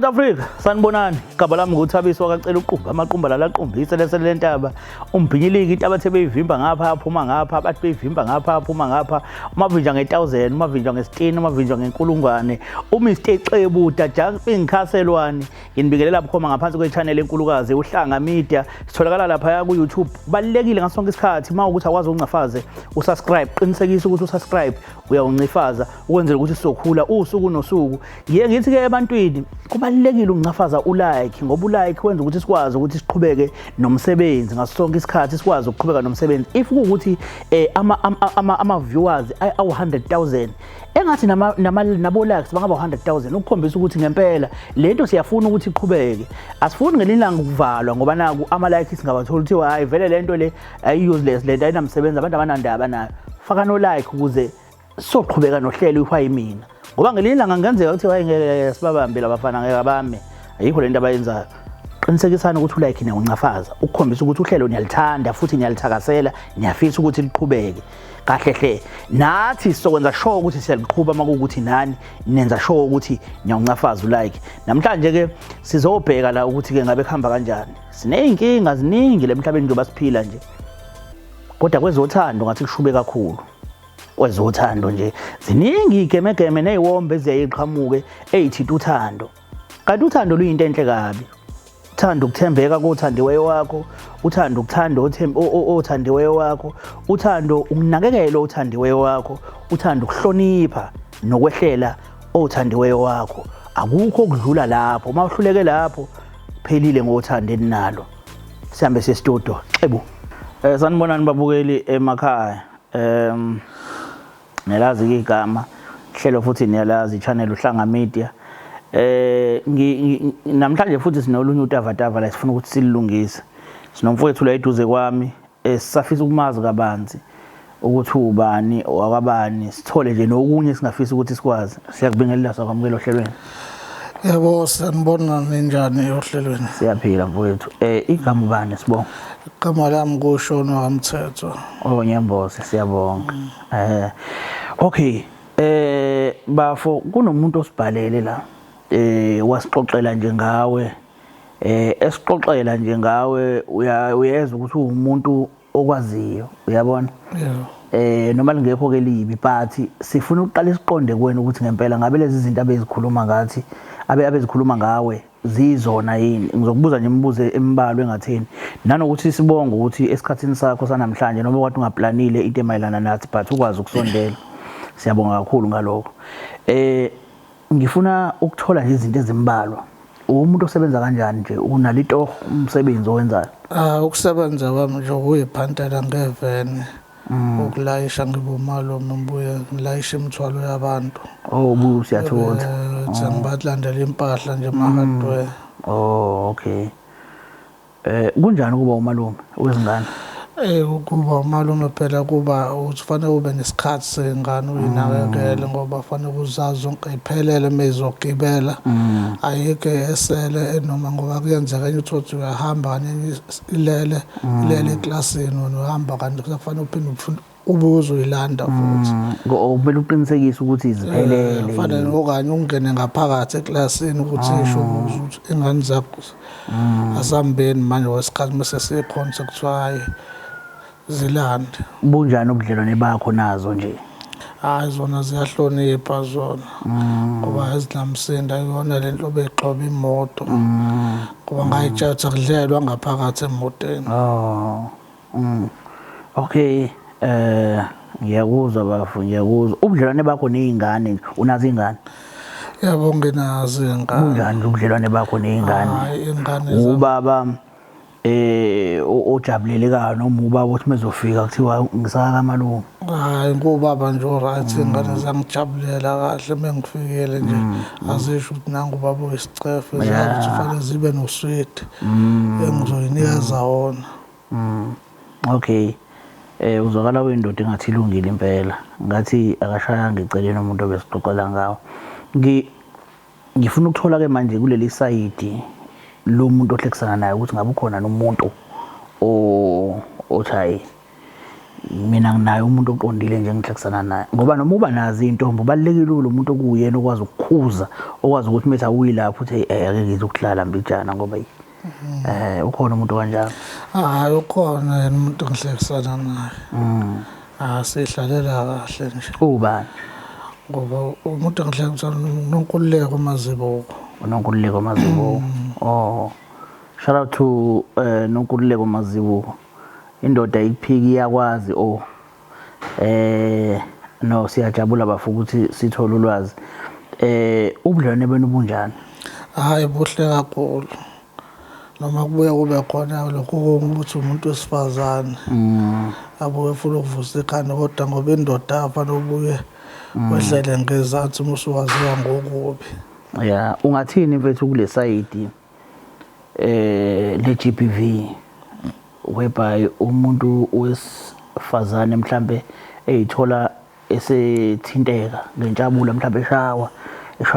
Africa, sanibonani. Igama lami nguThabiso wakacela uqumba, amaqumba lala qumba, iselesele lentaba. Umbhinyiliki into abathe beyivimba ngapha aphuma ngapha, abathi beyivimba ngapha aphuma ngapha. Umavinjwa nge-1000, umavinjwa ngesitini, umavinjwa ngenkulungwane. UMr Xebu, the Jumping Castle one. Nginibingelela bukhoma ngaphansi kwe-channel enkulukazi uHlanga Media. Sitholakala lapha ku YouTube. Kubalulekile ngaso sonke isikhathi uma ukuthi akwazi ukuncafaze usubscribe, qinisekisa ukuthi usubscribe uyawuncifaza ukwenzela ukuthi sizokhula usuku nosuku. Ngiye ngithi ke ebantwini kubalulekile ukuncafaza ulike ngoba ulike wenza ukuthi sikwazi ukuthi siqhubeke nomsebenzi ngaso sonke isikhathi, sikwazi ukuqhubeka nomsebenzi. If kuwukuthi ama ama ama viewers awu 100,000, engathi nabo likes bangaba 100,000 ukukhombisa ukuthi ngempela lento siyafuna ukuthi iqhubeke. Asifuni ngelinye ilanga ukuvalwa ngoba naku ama likes singawatholi, kuthiwa hayi vele lento le ayi useless, lento ayinamsebenzi, abantu abanandaba nayo. Faka no like ukuze soqhubeka nohlelo ihwayi mina, ngoba ngelinye ilanga kungenzeka ukuthi hayi ngeke sibabambe labafana, ngeke abame, ayikho lento abayenzayo. Qinisekisani ukuthi ulike niyawuncafaza ukukhombisa ukuthi uhlelo niyalithanda futhi niyalithakasela, niyafisa ukuthi liqhubeke kahle hle. Nathi sizokwenza sure ukuthi siyaliqhuba uma kuwukuthi nani nenza sure ukuthi niyawuncafaza ulike. Namhlanje ke sizobheka la ukuthi ke ngabe kuhamba kanjani. Siney'nkinga ziningi le emhlabeni njengoba siphila nje, kodwa kwezothando ngathi kushube kakhulu. Kwezothando nje ziningi igemegeme ney'wombe eziyaye iqhamuke ey'thinta uthando, kanti uthando luyinto enhle kabi. Uthanda ukuthembeka kothandiweyo wakho, uthanda ukuthanda othandiweyo wakho, uthando ukunakekela othandiweyo wakho, uthanda ukuhlonipha nokwehlela othandiweyo wakho. Akukho okudlula lapho. Uma uhluleke lapho, phelile ngothando eninalo. Sihambe siye studio. Xebu. Sanibonani babukeli emakhaya. Niyalazi ke igama hlelo futhi niyalazi channel uHlanga Media. Namhlanje futhi sinolunye utavatava la sifuna ukuthi silungise. Sinomfowethu la eduze kwami, sisafisa ukumazi kabanzi ukuthi ubani, wakabani, sithole nje nokunye singafisa ukuthi sikwazi. Siyakubingelela, sakwamukela ohlelweni. Yebo, sanibona, ninjani ohlelweni? Siyaphila mfowethu. Igama ubani sibonga? Igama lami kushona kaMthetho. Oh Nyambose, siyabonga. Okay, bafo, kunomuntu osibhalele la. Wasixoxela nje ngawe. Esixoxela nje ngawe, uyezwa ukuthi uwumuntu okwaziyo, uyabona? Yeah. Noma lingekho ke libi, but sifuna ukuqala isiqonde kuwena ukuthi ngempela ngabe lezi zinto abezikhuluma ngathi abezikhuluma ngawe zizona yini. Ngizokubuza nje imibuzo embalwa engatheni, nanokuthi sibonge ukuthi esikhathini sakho sanamhlanje noma kade ungaplanile into emayelana nathi, but ukwazi ukusondela, siyabonga kakhulu ngalokho. Ngifuna ukuthola nje izinto ezimbalwa. Umuntu osebenza kanjani nje, unalo itoho, umsebenzi owenzayo? Ah, ukusebenza kwami nje ukuyiphantela ngeveni. Ukulayisha, ngibe umalume, ngibuye ngilayishe imithwalo yabantu. Oh, ubuye usiyathutha. Sengibalandela impahla nje ema-hardware. Oh, okay. Kunjani ukuba umalume wezingane? Ukuba umalume phela kuba ukuthi kufanele ube nesikhathi sey'ngane uyinakekele, ngoba kufanele uzazi zonke y'phelele uma izogibela. Ayikho esele enoma ngoba kuyenzeka enye uthole ukuthi uyahamba kanti enye ilele, ilele eklasini, wena uhamba kanti kusafanele uphinde ubuye uzoyilanda futhi. Kumele uqinisekise ukuthi ziphelele. Kufanele okanye ungene ngaphakathi eklasini ukuthi isho ukuthi ingane zakho asambeni manje wesikhathi mase sikhona sekuthiwa hayi zilande. Bunjani ubudlelwane bakho nazo nje? Hayi, zona ziyahlonipha zona, ngoba ezinamsindo, ayona le nto beyigxoba imoto, ngoba ngayitshela ukuthi akudlelwa ngaphakathi emotweni. Oh. Okay, ngiyakuzwa bafo, ngiyakuzwa. Ubudlelwane bakho nezingane nje, unazo izingane? Yebo, nginazo izingane. Bunjani ubudlelwane bakho nezingane? Hayi, ingane Ubaba ojabulelekayo noma ubaba othi mezofika kuthiwa ngisaka malume? Hayi, ngubaba nje oright, ingane zangijabulela kahle mengifikile nje, azisho ukuthi nangu ubaba oyisicefe, zazi ukuthi kufanele zibe noswidi engizoyinikeza wona. Okay. Uzwakala uyindoda engathi ilungile impela. Ngathi akashayanga eceleni umuntu obesixoxela ngawo. Ngifuna ukuthola ke manje kuleli sayidi lo muntu ohlekisana naye ukuthi ngabe ukhona nomuntu othi hayi Mina nginaye umuntu oqondile nje engihlekisana naye, ngoba noma uba nazo iy'ntombi ubalulekile lo muntu okuwuyena okwazi ukukhuza, okwazi ukuthi methi awuyilapho uthi ake ngize ukuhlala mbijana ngoba ukhona umuntu kanjalo. Hayi, ukhona yena umuntu engihlekisana naye. Ah, sihlalela kahle nje. Ubani? Ngoba umuntu engihlekisana noNkululeko Mazibuko. UNonkululeko Mazibuko. Oh. Shout out to Nonkululeko Mazibuko. Indoda ikuphiki iyakwazi oh. No, siyajabula bafo ukuthi sithole ulwazi. Ubudlelwane benu bunjani? Hayi, buhle kakhulu. Noma kubuye kube khona lokho ukuthi umuntu wesifazane abuye efuna ukuvusa ikhanda, kodwa ngoba indoda afanele ubuye wehlele ngezansi uma usuwaziwa ngokubi. Yeah, ungathini mfethu kule side le GBV whereby umuntu wesifazane mhlambe eyithola esethinteka ngentshabula, mhlambe eshawa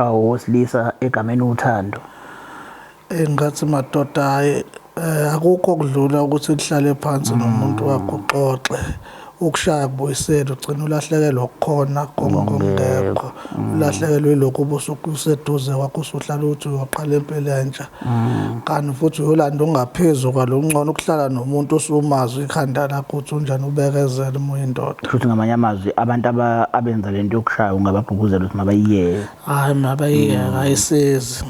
owesilisa egameni uthando? Engathi madoda, hayi, akukho okudlula ukuthi uhlale phansi nomuntu wakho uxoxe. Ukushaya kubuyisela, ugcina ulahlekelwa okukhona konke okungekho, ulahlekelwe ilokhu ubusukuseduze kwakho, usuhlala uthi uyoqala impilo entsha, kanti futhi uyolanda ongaphezu kwalo. Ungcono ukuhlala nomuntu osumazi ikhanda lakho ukuthi unjani, ubekezele uma uyindoda. Futhi ngamanye amazwi, abantu abenza lento yokushaya ungabagqugquzela ukuthi mabayiyeke? Hhayi, mabayiyeke, ayisizi,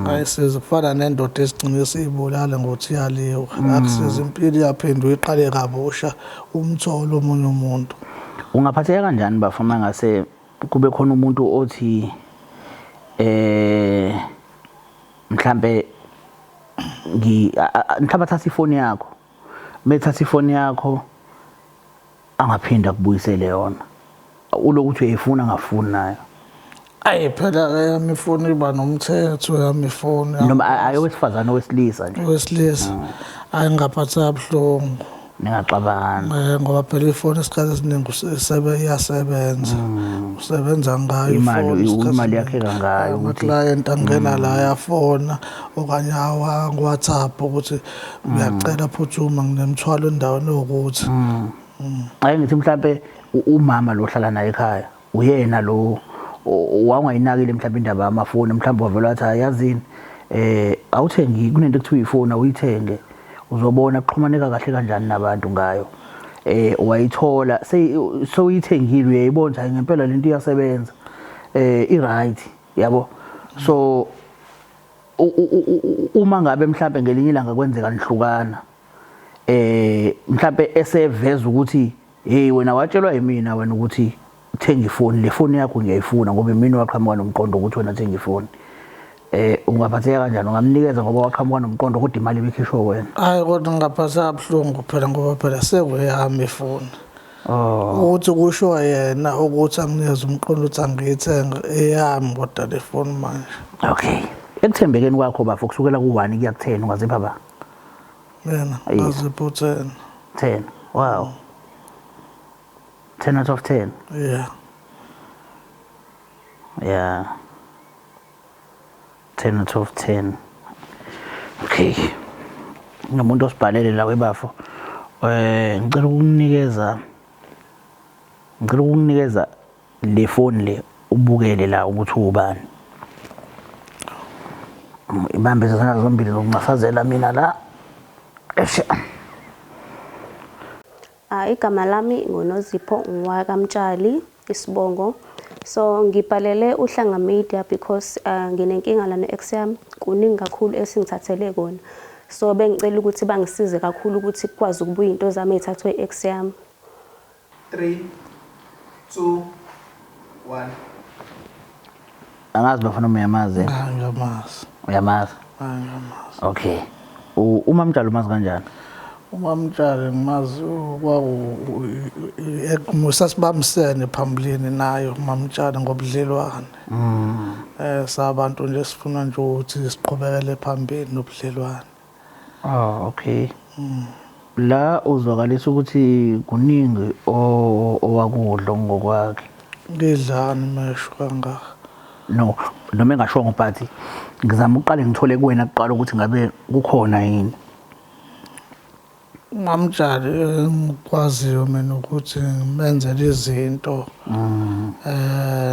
ayisizi. Kufana nendoda esigcine siyibulale ngokuthi iyaliwa, akusizi. Impilo iyaphinda uyiqale kabusha, umthole omunye umuntu. Ungaphatheka kanjani bafo uma ngase kube khona umuntu othi mhlambe mhlambe athathe ifoni yakho, methatha ifoni yakho angaphinda akubuyisele yona, ulokuthi uyayifuna angafuni nayo? Ayi, phela-ke yami ifoni iba nomthetho, yami ifoni. Noma ayowesifazane, owesilisa nje. Owesilisa, ayi, ngingaphatheka kabuhlungu. Ningaxabana. Ngoba phela ifoni isikhathi esiningi iyasebenza, usebenza ngayo. Imali ifoni isikhathi imali esiningi. Yakheka ngayo ukuthi Ama-client angena la, ayafona okanye awa-WhatsApp ukuthi uyacela phuthuma, nginemthwalo endaweni ewukuthi. Ake ngithi mhlambe umama lo ohlala naye ekhaya uyena lo wawungayinakile mhlawumbe indaba yamafoni, mhlawumbe wavela wathi, "Hayi, yazini, awuthengi, kunento ekuthiwa ifoni, awuyithenge, uzobona kuxhumaneka kahle kanjani nabantu ngayo." Wayithola, sewuyithengile, uyayibona ukuthi hayi, ngempela lento iyasebenza, i-right, yabo. So uma ngabe mhlambe ngelinye ilanga kwenzeka nihlukana, mhlambe eseveza ukuthi, "Hey, wena watshelwa yimina wena ukuthi thenga ifoni, le foni yakho ngiyayifuna ngoba imina waqhamuka nomqondo ukuthi wena thenga ifoni," ungaphatheka kanjani? Ungamnikeza ngoba waqhamuka nomqondo kodwa imali ibikhishwe wena? Hayi, kodwa ngingaphatheka kabuhlungu phela, ngoba phela sekuyami ifoni. Oh. Ukuthi kusho yena ukuthi anginikeze umqondo ukuthi angiyithenge, eyami kodwa le foni manje. Okay, ekuthembekeni kwakho bafo, kusukela ku-1 kuya ku-10, ungazipha ba? Mina Yes. ngazipha u-10. 10, wow, 10 out of 10. Yeah. Yeah, 10 out of 10. Okay, nomuntu osibhalele la webafo, ngicela ukukunikeza le phone le, ubukele la ukuthi ubani. Ibambe izandla zombili zokuncafazela mina la. Eshe. Ah, igama lami nguNozipho ngowakaMtshali isibongo. So ngibhalele uHlanga Media because nginenkinga la no-ex yami, kuningi kakhulu esingithathele kona. So bengicela ukuthi bangisize kakhulu ukuthi kukwazi ukubuya into zami ey'thathwe i-ex yami. 3 2 1. Angazi bafana uma uyamazi. Hayi, ngiyamazi. Uyamazi? Hayi, ngiyamazi. Okay, uma Mtshali umazi kanjani? UMamtshali ngimazi kwaku sasibambisene phambilini naye uMamtshali ngobudlelwane. Sabantu nje sifuna nje ukuthi siqhubekele phambili nobudlelwane. Oh, okay. La uzwakalisa ukuthi kuningi owakudla ngokwakhe. Ngidlani mesho kangaka? No, noma engashongo, but ngizama ukuqale ngithole kuwena kuqala ukuthi ngabe kukhona yini. Mamtshali engikwaziyo mina ukuthi ngimenzele izinto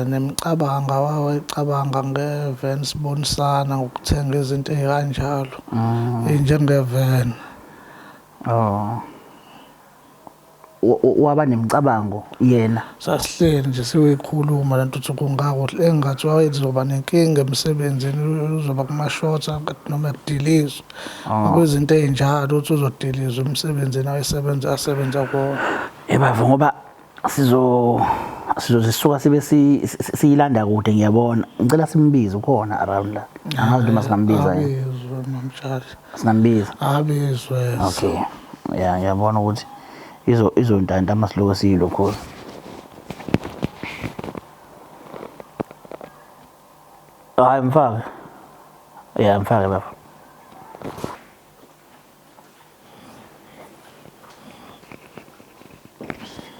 nemicabango awayicabanga nge-van sibonisana ngokuthenga izinto ey'kanjalo njenge-van. Oh. Waba nemicabango yena. Sasihleli nje siyikhuluma lento ukuthi kungakuhle engathi wayezoba nenkinga emsebenzini uzoba kuma-short noma ekudilizwa. Kuzinto ey'njalo ukuthi uzodilizwa emsebenzini ayesebenza asebenza kuwona. Ebava ngoba sizo sizosisuka sibe siyilanda kude ngiyabona. Ngicela simbize ukhona around la. Angazi noma singambiza yini. Abizwe mamtshali. Singambiza. Abizwe. Okay. Ya ngiyabona ukuthi izo izontanta masiloku siyilokho. Hayi mfake. Ya mfake baba.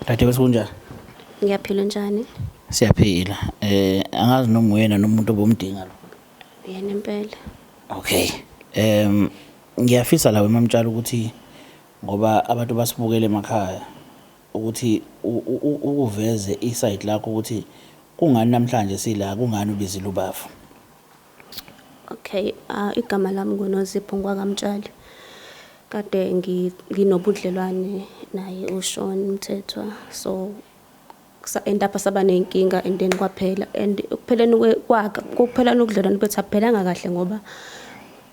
Dadewethu kunjani? Ngiyaphila njani? Siyaphila. Angazi noma uyena nomuntu obomdinga lo. Yena impela. Okay. Ngiyafisa la wemamtshalo ukuthi ngoba abantu basibukele emakhaya ukuthi ukuveze iside lakho ukuthi kungani namhlanje sila kungani ubizile ubafu. Okay, igama lami nguNozipho ngwakaMtshali. Kade nginobudlelwane naye uShawn Mthethwa. So end up saba nenkinga and then kwaphela and ekupheleni kwakhe kuphelani ubudlelwane bethu akuphelanga kahle ngoba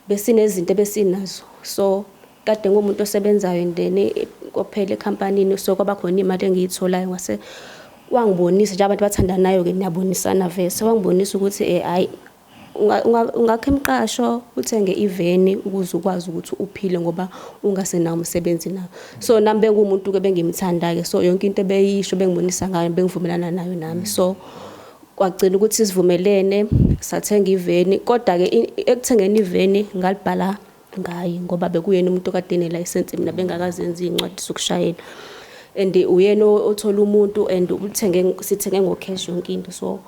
besinezinto ebesinazo. So kade ngumuntu osebenzayo and then kwaphela ekhampanini so kwaba khona imali engiyitholayo ngase wangibonisa nje abantu bathandanayo ke niyabonisana vese wangibonisa ukuthi hayi ungakha imiqasho uthenge iveni ukuze ukwazi ukuthi uphile ngoba ungasenawo umsebenzi nawo. So nami bengumuntu ke bengimthanda ke so yonke into ebeyisho bengibonisa ngayo bengivumelana nayo nami. So kwagcina ukuthi sivumelene sathenga iveni kodwa ke ekuthengeni iveni ngalibhala ngaye ngoba bekuyena umuntu okade enelayisensi mina bengakazenzi iy'ncwadi zokushayela and uyena othola umuntu and uthenge sithenge ngo-cash yonke into so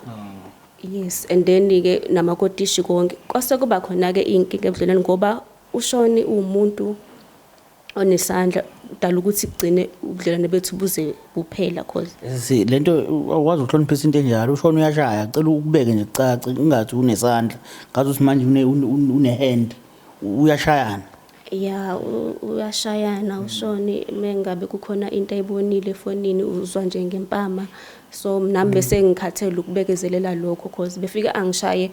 yes and then ke namakotishi konke kwase kuba khona ke inkinga ebudlelweni ngoba uShoni uwumuntu onesandla dala ukuthi kugcine ubudlelwane bethu buze buphela cause Si lento awukwazi ukuhloniphisa into enjalo uShoni uyashaya cela ukubeke nje kucace ungathi unesandla ngathi uthi manje une hand uyashayana. Ya uyashayana uShoni mengabe kukhona into ayibonile efonini uzwa nje ngempama so nami bese ngikhathele ukubekezelela lokho cause befika angishaye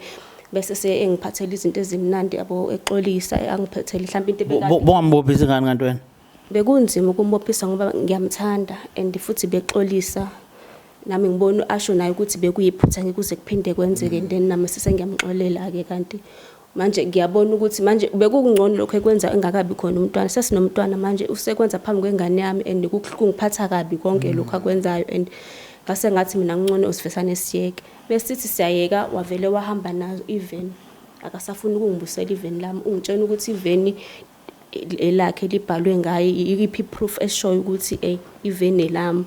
bese se engiphathela izinto ezimnandi yabo exolisa angiphethele mhlawumbe into ebekade Bongambophisa ingane kanti wena? Bekunzima ukumbophisa ngoba ngiyamthanda and futhi bexolisa nami ngibona asho naye ukuthi bekuyiphutha ngikuze kuphinde kwenzeke and then nami sesengiyamxolela ke kanti manje ngiyabona ukuthi manje bekungcono lokho ekwenza engakabi khona umntwana sesinomntwana manje usekwenza phambi kwengane yami and kungiphatha kabi konke lokho akwenzayo and ngase ngathi mina ngcono usivesane siyeke besithi siyayeka wavele wahamba nazo iveni akasafuni ukungibusela iveni lami ungitshela ukuthi iveni elakhe libhalwe ngaye iyiphi proof eshoyo ukuthi iveni lami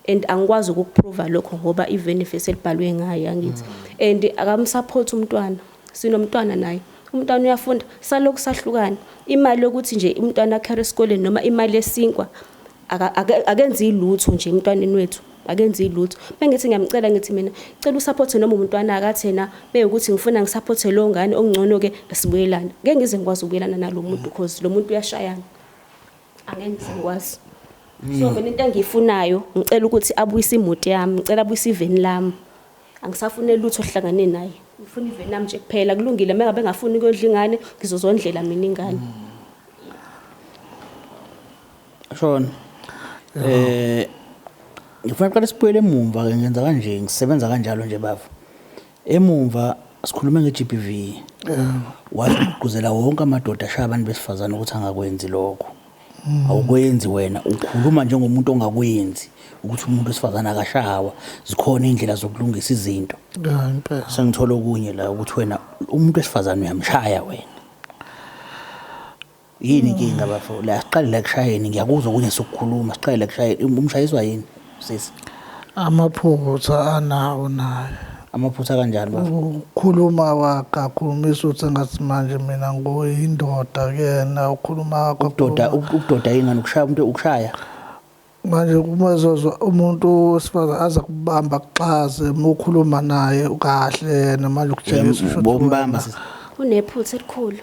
and angikwazi ukukuprova lokho ngoba iveni vese libhalwe ngaye angithi and akamsupport umntwana sinomntwana naye umntwana uyafunda salokhu sahlukana imali yokuthi nje umntwana akhere esikoleni noma imali yesinkwa akenzi ilutho nje emntwaneni wethu akenzi ilutho bengithi ngiyamcela ngithi mina cela usupport noma umntwana akathena beyukuthi ngifuna ngisupport lo ngane okungcono ke sibuyelana ngeke ngize ngikwazi ukubuyelana nalo muntu because lo muntu uyashayana angeke ngize ngikwazi. So mina into engiyifunayo ngicela ukuthi abuyise imoto yami ngicela abuyise iveni lami angisafune lutho ohlangane naye ngifuna iveni lami nje kuphela kulungile mengabe ngafuni ukuyodla ingane ngizozondlela mina ingane. Shona ngifuna qala sibuyele emumva ke ngenza kanje ngisebenza kanjalo nje baba emumva sikhulume nge-GBV wagqugquzela wonke amadoda ashaya abantu besifazane ukuthi angakwenzi lokho awukwenzi wena ukhuluma njengomuntu ongakwenzi ukuthi umuntu wesifazane akashawa zikhona indlela zokulungisa izinto impela sengithola okunye la ukuthi wena umuntu wesifazane uyamshaya wena yini inkinga bafo la siqale la kushayeni ngiyakuzwa okunye sokukhuluma siqale la kushayeni umshayiswa yini sisi amaphutha anawo naye Amaphutha kanjani baba? Ukhuluma wakakhulumisa ukuthi engathi manje mina nguyindoda kuyena, ukhuluma Ubudoda, ubudoda yingani ukushaya umuntu, ukushaya? Manje uma ezozwa umuntu wesifazane aze kubamba kuxaze uma ukhuluma naye kahle yena manje ukutshengisa usho ukuthi Bombamba wena- sisi. Unephutha elikhulu.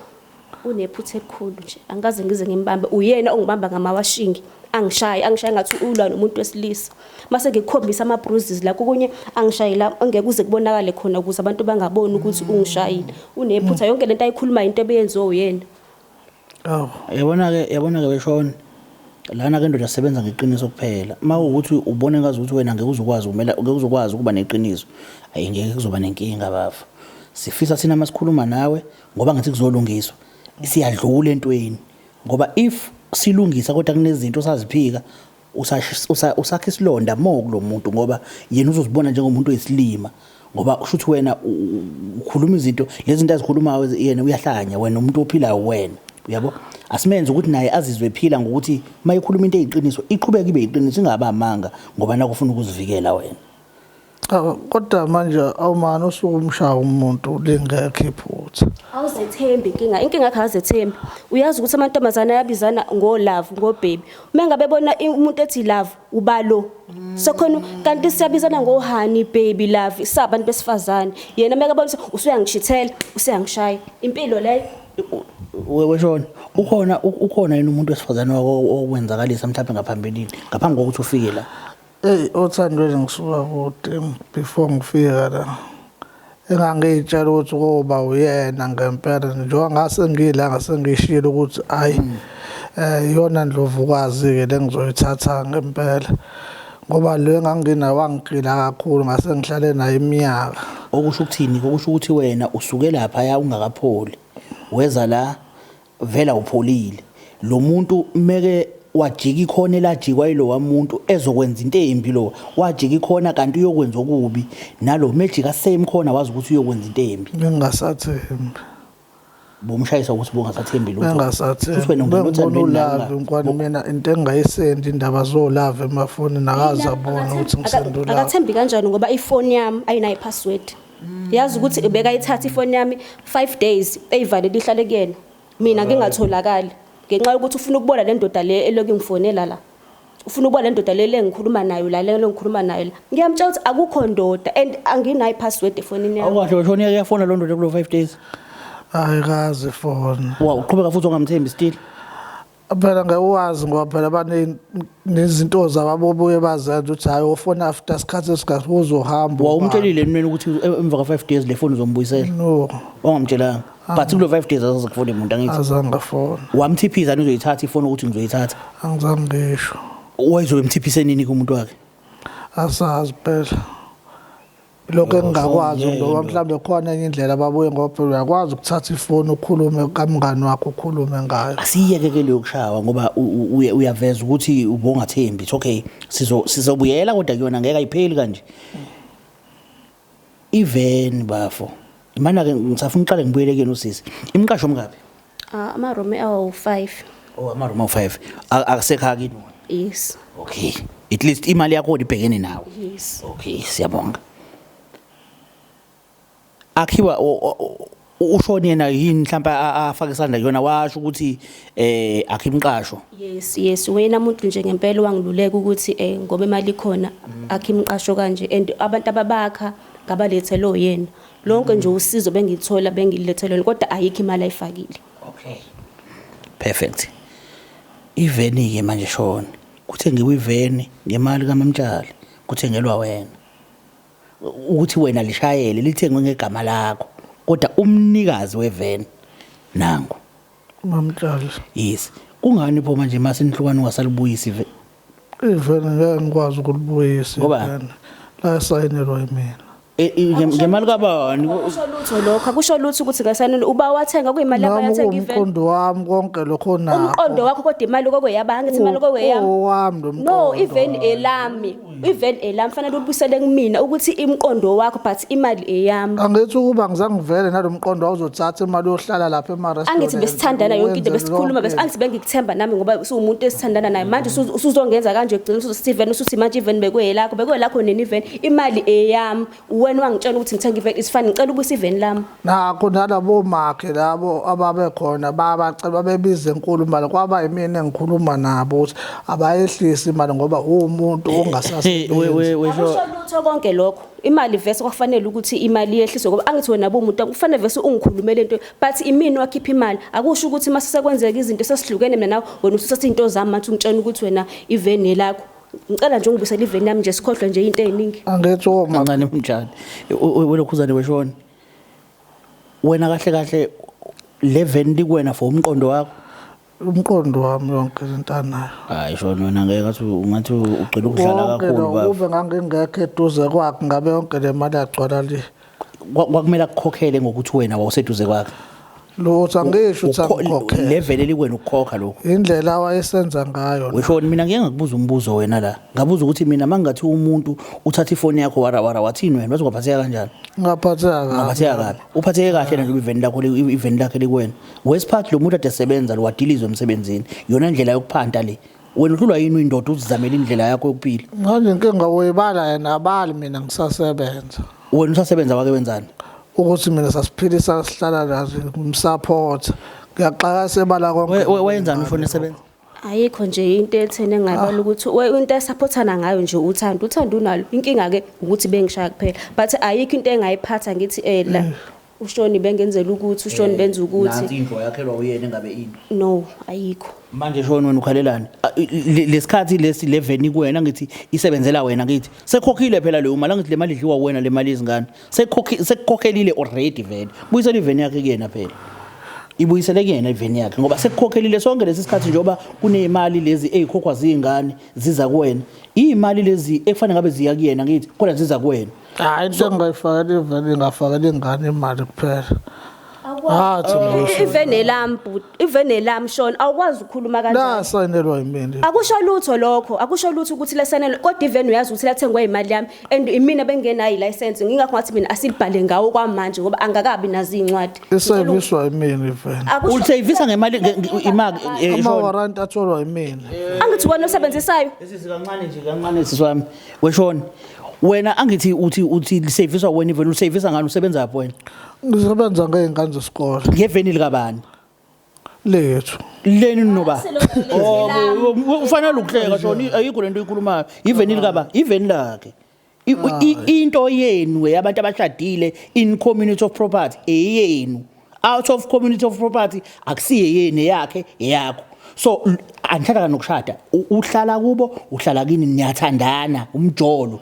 Unephutha elikhulu nje. Angikaze ngize ngimbambe. Uyena ongibamba ngamawashingi. Angishaye, angishaye ngathi ulwa nomuntu wesilisa. Mase ngikukhombisa ama bruises la kokunye angishaye la angeke kuze kubonakale khona ukuze abantu bangaboni ukuthi ungishayile. Unephutha yonke lento ayikhulumayo into ebeyenziwe uyena. Awu. Yabona-ke, yabona-ke beshona lana ke ndoda sebenza ngeqiniso kuphela. Uma kuwukuthi ubona ngazi ukuthi wena ngeke uzukwazi ukumela, ngeke uzukwazi ukuba neqiniso, ayi ngeke kuzoba nenkinga bafo. Sifisa thina masikhuluma nawe ngoba ngathi kuzolungiswa, siyadlula entweni ngoba if silungisa kodwa kunezinto osaziphika usakha isilonda more kulo muntu ngoba yena uzozibona njengomuntu oyisilima ngoba kusho ukuthi wena ukhuluma izinto lezi zinto azikhulumayo yena uyahlanya, wena umuntu ophilayo wena, uyabo. Asimenze ukuthi naye azizwe ephila ngokuthi uma ekhuluma into eyiqiniso iqhubeke ibe yiqiniso ingaba amanga ngoba nakho ufuna ukuzivikela wena. Cha kodwa manje awumane usuke umshaya umuntu lingekho iphutha. Awuzethembi inkinga, inkinga yakho awuzethembi. Uyazi ukuthi amantombazane ayabizana ngo-love, ngo-baby. Uma ngabe ebona umuntu ethi love, uba lo. Sekhona kanti siyabizana ngo-honey, baby, love, sabantu besifazane. Yena uma ekabona ukuthi usuyangishithela, usuyangishaya. Impilo leyo. Weshona, ukhona yini umuntu wesifazane owakwenzakalisa mhlawumbe ngaphambilini, ngaphambi kokuthi ufike la? Eyi othandweni ngisuka kude before ngifika la. Engangiy'tshela ukuthi koba uyena ngempela njengoba ngase ngila ngase ngishilo ukuthi hhayi iyona ndlovukazi-ke le ngizoyithatha ngempela. Ngoba lo enganginaye wangigila kakhulu ngase ngihlale naye iminyaka. Okusho ukuthini? Okusho ukuthi wena usuke laphaya ungakapholi, weza la vela upholile. Lo muntu meke wajika ikhona elajikwa yilowa muntu ezokwenza into embi lo wajika ikhona kanti uyokwenza okubi, nalo mejika same khona wazi ukuthi uyokwenza into embi. Ngingasathembi. Bomshayisa ukuthi bongasathembi lutho. Bengasathembi. Futhi wena ungena Bengibona othandweni nawe ulove nkwani mina into engingayisendi indaba zolove emafonini akaze abone ukuthi ngisenda ulove. Akathembi kanjani ngoba ifoni yami ayinayo i-password. Yazi ukuthi ubekayithatha ifoni yami 5 days eyivalele ihlale kuyena. Mina ngingatholakali ngenxa yokuthi ufuna ukubona le ndoda le elokhu ingifonela la. Ufuna ukubona le ndoda le lengikhuluma nayo la, le ngikhuluma nayo la. Ngiyamtshela ukuthi akukho ndoda and anginayo i-password efonini yami. Awukahle weshona iyafona lo ndoda kulo 5 days. Ayikaze ifoni. Wa uqhubeka futhi ungamthembi still. Phela ngeke uwazi ngoba phela banezinto zabo abobuye bazenza ukuthi hhayi ufona after isikhathi esingaka uzohamba. Wawumtshelile emnweni ukuthi emva ka 5 days le phone uzombuyisela? No. Wangamtshelanga. But kulo 5 days azaze kufone umuntu angithi. Azange afone. Wamthiphisa uzoyithatha ifoni ukuthi ngizoyithatha. Angizange ngisho. Wayezobe emthiphise nini kumuntu wakhe? Asazi phela. Lokho engingakwazi ngoba mhlawumbe khona enye indlela ababuye ngoba phela uyakwazi ukuthatha ifoni ukhulume kamngani wakho ukhulume ngayo. Asiyeke ke leyo kushawa ngoba uyaveza ukuthi ubongathembi. It's okay. Sizobuyela kodwa kuyona ngeke ayipheli kanje. Iveni bafo. Mana ke ngisafuna uqale ngibuyele kuyena usisi. Imqasho omngaphi? Ama room awu 5. Oh, ama room awu 5. Akasekho kini? Yes. Okay. At least imali yakho ibhekene nawe. Yes. Okay, siyabonga. Akhiwa ushone yena yini mhlawumbe afake isandla kuyona washo ukuthi akhe imqasho. Yes, yes, wena umuntu nje ngempela wangiluleka ukuthi ngoba imali ikhona akhe imqasho kanje and abantu ababakha ngabalethelo yena. Lonke nje usizo bengithola bengilethelwe kodwa ayikho imali ayifakile. Okay. Perfect. Iveni ke manje shona. Kuthengiwe iveni ngemali kaMamtshali, kuthengelwa wena. Ukuthi wena lishayele lithengwe ngegama lakho kodwa umnikazi weveni nangu Mamtshali. Yes. Kungani pho manje mase nihlukana ungasalibuyisi iveni? Iveni ngeke ngikwazi ukulibuyisa. Ngoba? La sayinelwa yimina. Ngemali kabani? Akusho lutho lokho, akusho lutho ukuthi ngasayinelwa uba wathenga kuyimali Nami abayathenga iveni. umqondo wami konke lokho nakho. Umqondo wakho kodwa imali kokweyaba, angithi imali kokweyami. Owami lo No, mqondo. iveni elami. Iveni elami fanele ubuyisele kumina ukuthi imqondo wakho but imali eyami. Angithi ukuba ngizange ngivele nalomqondo awuzothatha imali yohlala lapha ema restaurant. Angithi besithandana yonke into besikhuluma bese angithi bengikuthemba nami ngoba usuwumuntu esithandana naye. Manje usuzongenza kanje ugcina ususithi iveni usuthi manje iveni bekuyelakho, bekuyelakho nini iveni? Imali eyami. Uwena wangitshela ukuthi ngithenge iveni, it's fine, ngicela ubuyise iveni lami. Nakho nalabo makhe labo ababekhona babacela babebiza enkulu imali kwaba yimina engikhuluma nabo ukuthi abayehlise imali ngoba uwumuntu ongasasebenzi. Akusho lutho konke lokho. Imali vese kwakufanele ukuthi imali yehliswe ngoba angithi wena bumuntu kufanele vese ungikhulumele into but imini wakhipha imali. Akusho ukuthi mase sekwenzeka izinto sesihlukene mina nawe wena usuthatha izinto zami manje ungitshela ukuthi wena iveni lakho. Ngicela nje ungibuyisele iveni yami nje sikhohlwe nje into eziningi. Angithi oma Kancane mjani. Welokhuzane weshona. Wena kahle kahle le veni likwena for umqondo wakho. Umqondo wami yonke into anayo. Hayi shona wena ngeke ngathi ungathi ugcina ukudlala Konke kakhulu lo baba. kube ngangingekho eduze kwakhe ngabe yonke le mali yagcwala le. Kwakumele akukhokhele ngokuthi wena wawuseduze kwakhe. Lutho angisho ukuthi angikhokhele. Le vele likwena ukukhokha lokho. Indlela awayesenza ngayo. Weshona mina ngeke ngakubuza umbuzo wena la. Ngabuza ukuthi mina mangathi umuntu uthatha ifoni yakho wara wara wathini wena wazokuphatheka kanjani? Ngaphatheka kabi. Ngaphatheka kabi. Uphatheke kahle nje iveni lakho iveni lakhe likwena. Wesiphathi lo muntu ade sebenza lo wadilizwe emsebenzini. Yona indlela yokuphanta le. Wena uhlulwa yini uyindoda uzizamele indlela yakho yokuphila? Manje inkinga uyibala yena abali mina ngisasebenza. Wena usasebenza wake wenzani? Ukuthi mina sasiphilisa sihlala nazo ngimsupport. Ngiyaxaka sebala konke. Wenzani ufuna esebenza? Ayikho nje into etheni engayibala ukuthi into esupportana ngayo nje uthando, uthando unalo. Inkinga ke ukuthi bengishaya kuphela. But ayikho into engayiphatha ngithi la uShoni bengenzela ukuthi uShoni benza ukuthi. Nansi indlu yakhelwa uyena engabe ini. No, ayikho. Manje Shoni wena ukhalelani? Lesikhathi lesi leveni kuwena ngithi isebenzela wena ngithi sekhokhile phela leyo mali ngithi le mali idliwa wena le mali izingane. Sekukhokhelile already vele. Buyisela iveni yakhe kuyena phela. Ibuyisele kuyena iveni yakhe ngoba sekukhokhelile sonke lesi sikhathi njengoba kunezimali lezi ezikhokhwa zingane ziza kuwena. Imali lezi ekufanele ngabe ziya kuyena ngithi kodwa ziza kuwena. Hayi into engayifakela iveni ingafakela ingane imali kuphela. Hathi Iveni lami bhuti, iveni lami Shoni awukwazi ukukhuluma kanjalo. Lasayinelwa yimina. Akusho lutho lokho, akusho lutho ukuthi lesanele kodwa iveni uyazi ukuthi lathengwe imali yami and imina bengenayo license ngingakho ngathi mina asilibhale ngawo kwamanje ngoba angakabi nazo incwadi. Iseviswa yimina iveni. Ulisevisa ngemali imali Ama warrant atholwa yimina. Angithi wena osebenzisayo. Sisi kancane nje kancane sisi wami. Weshona. Wena angithi uthi liseviswa wena iveni ulisevisa ngani usebenza lapho wena? Ngisebenza ngey'ngane zesikole. Ngeveni likabani? Lethu. Leni noba? Ufanele ukuhleka Shoni ayikho lento oyikhulumayo. Iveni likaba, iveni lakhe. Into yenu yabantu abashadile in community of property eyenu. Out of community of property akusiye yenu yakhe yakho. So angihlala nokushada uhlala kubo uhlala kini niyathandana umjolo.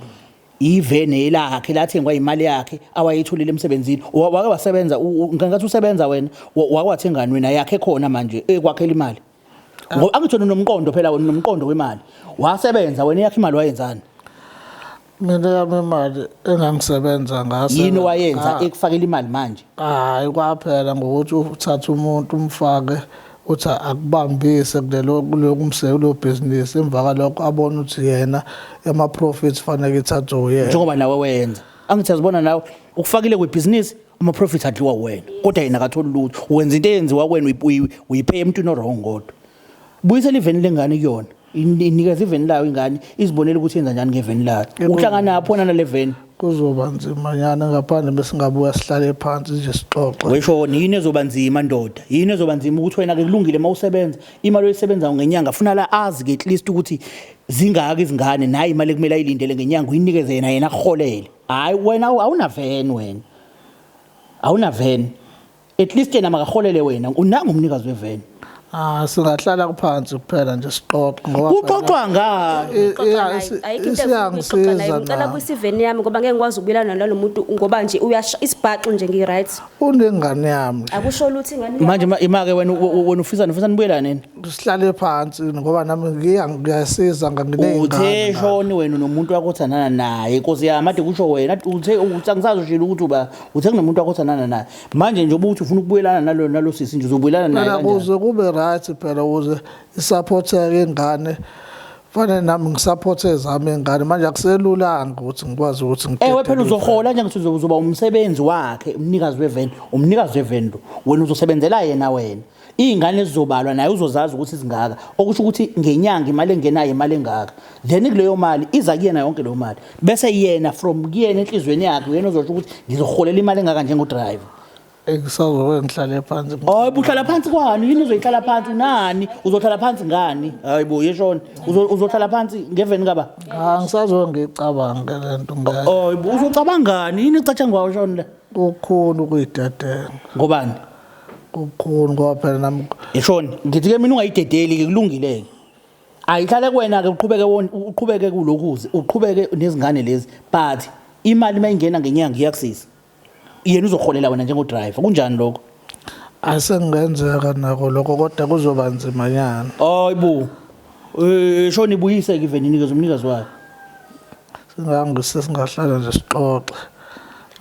Iveni lakhe lathengwa imali yakhe awayitholile emsebenzini. Wake wasebenza ngathi usebenza wena wake wathengani wena yakhe khona manje ekwakhela imali. Ngoba angithona nomqondo phela wena nomqondo wemali. Wasebenza wena yakhe imali wayenzani? Mina yami imali engangisebenza ngaso. Yini wayenza ekufakela imali manje? Hayi kwaphela ngokuthi uthathe umuntu umfake uthi akubambise kulelo kulo business emva kwalokho abone ukuthi yena ama profits fanele ithathwe uyena. Njengoba nawe wenza. Angithi azibona nawe ukufakile kwebusiness ama profits adliwa wena kodwa yena akatholi lutho. Wenza into eyenziwa wena uyipay emntwini o wrong kodwa. Buyisela iveni lengane kuyona. Inikeza iveni layo ingane izibonele ukuthi yenza njani ngeveni layo. Uhlangana lapho nale veni. Kuzoba nzima nyana ngaphandle besingabuya sihlale phansi nje sixoxe. Wesho yini ezoba nzima ndoda? Yini ezoba nzima ukuthi wena ke kulungile mawusebenza imali oyisebenza ngenyanga funa la azi ke at least ukuthi zingaka izingane nayi imali ekumele ayilindele ngenyanga uyinikeze yena yena akuholele. Hayi wena awuna veni wena. Awuna veni. At least yena makaholele wena unanga umnikazi weveni. Singahlala phansi kuphela nje sixoxe ngoba kuxoxwa ngani? Ayikho into engixoxa naye ngicela kwisiveni yami ngoba ngeke ngikwazi ukubuyelana nalo muntu ngoba nje uyasha isibhaxu nje ngi right. Unengane yami. Akusho lutho ingane. Manje imake wena wena ufisa nibuyelane nini? Sihlale phansi ngoba nami ngiyasiza ngineyingane. Uthe shoni wena nomuntu wakho othandana naye Nkosi yami ade kusho wena uthe angisazi ushilo ukuthi uba uthe kunomuntu wakho othandana naye. Manje nje ubuthi ufuna ukubuyelana nalo nalo sisi nje uzobuyelana naye Phela kanjani? kuze kube right phela ukuze isupporteke ingane. Fanele nami ngisupporte ezami ingane manje akuselulanga ukuthi ngikwazi ukuthi ngidedele. Ewe phela uzohola nje ngithi uzoba umsebenzi wakhe umnikazi weveni, umnikazi weveni lo. Wena uzosebenzela yena wena. Iy'ngane ezizobalwa naye uzozazi ukuthi zingaka, okusho ukuthi ngenyanga imali engenayo imali engaka. Then kuleyo mali iza kuyena yonke leyo mali, bese yena from kuyena enhliziyweni yakhe uyena ozosho ukuthi ngizoholela imali engaka njengodriver. Ngisazoke ngihlale phansi. Hayi bo, uhlala phansi kwani? Yini uzoyihlala phansi unani? Uzohlala phansi ngani? Hayi bo, yeshona. Uzohlala phansi ngeveni kaba? Angisazoke ngiyicabange le nto ngeke. Hayi bo, uzocabangani? Yini ecatshangwayo shona la? Kukhulu ukuyidedela. Ngobani? Kukhulu ngoba phela nami Yeshona, ngithi ke mina ungayidedeli ke kulungile ke. Ayihlale kuwena ke uqhubeke uqhubeke kulokhuze, uqhubeke nezingane lezi, but imali mayingena ngenyanga iyakusiza. Yena uzoholela wena njengodriver. Kunjani lokho? Asengenzeka nako lokho kodwa kuzoba nzimanyana. Hayi bo. Shona ibuyise ke iveni inikeze umnikazi wayo. Singangise singahlala nje sixoxe.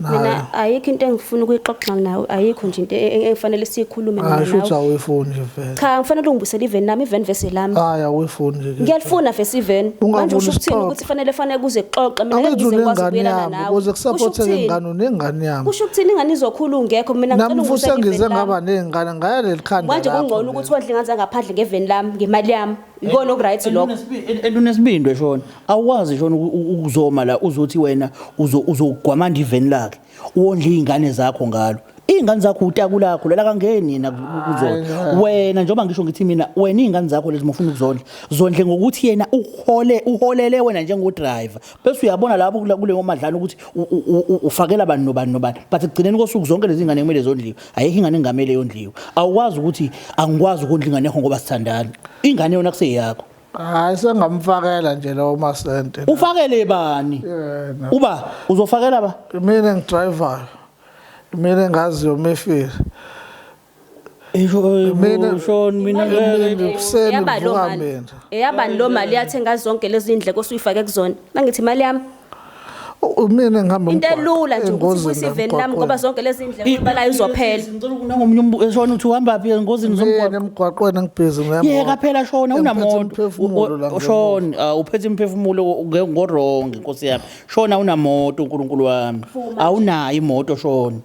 Mina Naye. ayikho into engifuna ukuyixoxa nawe, ayikho nje into engifanele siyikhulume mina Hayi shuthi nawe. awuyifuni nje vele. Cha, ngifanele ungibusele iveni nami, iveni vese lami. Hayi awuyifuni nje. ke. Ngiyalifuna vese iveni. Ungavuli Manje usho ukuthini isixoxo. ukuthi fanele kuze kuxoxe mina ngeke Angithi ngize ngikwazi unengane ukubuyelana yami nawe. ukuze Kusho kusapoteke ukuthini? ingane unengane yami. Kusho ukuthini ingane izokhula ungekho mina ngicela Nami futhi ungibusele sengize iveni ngaba lami. ney'ngane ngaya leli khanda Manje lakho kungcono leli. ukuthi wondle ingane zangaphandle ngeveni lami, ngemali yami. Ikona okuright lokho. And unesibindi shona. Awukwazi shona ukuzoma la uzothi wena uzogwamanda iveni lakhe. Wondle izingane zakho ngalo. Izingane zakho utaku lakho lela kangeni yena kuzona. Wena njengoba ngisho ngithi mina wena izingane zakho lezi mufuna ukuzondla. Zondle ngokuthi yena uhole uholele wena njengodriver. Bese uyabona lapho kuleyo madlana ukuthi ufakela bani nobani nobani. But ekugcineni kosuku zonke lezi ngane kumele zondliwe. Ayikho ingane engamele yondliwe. Awukwazi ukuthi angikwazi ukondla ingane yakho ngoba sithandana. Ingane yona kuseyakho. Hayi sengamfakela nje lawo masente. Ufakele bani? Yena. Uba uzofakela ba? Mina engidrivayo. Mina engaziyo mefile. Mina Shon mina ngeke Ekuseni Eyabani lo ngivuka mali? mina. Eyabani lo mali yathenga zonke lezi ndleko osuyifake kuzona? Mangithi imali yami. Mina engihamba Into elula nje ukuthi engozini ubuyise iveni lami ngoba emgwaqweni. zonke lezi ndleko bala izophela. Ngicela ukunangomunye umbuzo Shon uthi uhamba phi engozini Mina zomgwaqo? emgwaqweni engibhizi ngemoto. Yeka phela Shona Engiphethe unamoto. umphefumulo la ngemuva. Shon uphethe imphefumulo ngorong inkosi yami. Shona unamoto uNkulunkulu wami. Awunayo imoto Shona.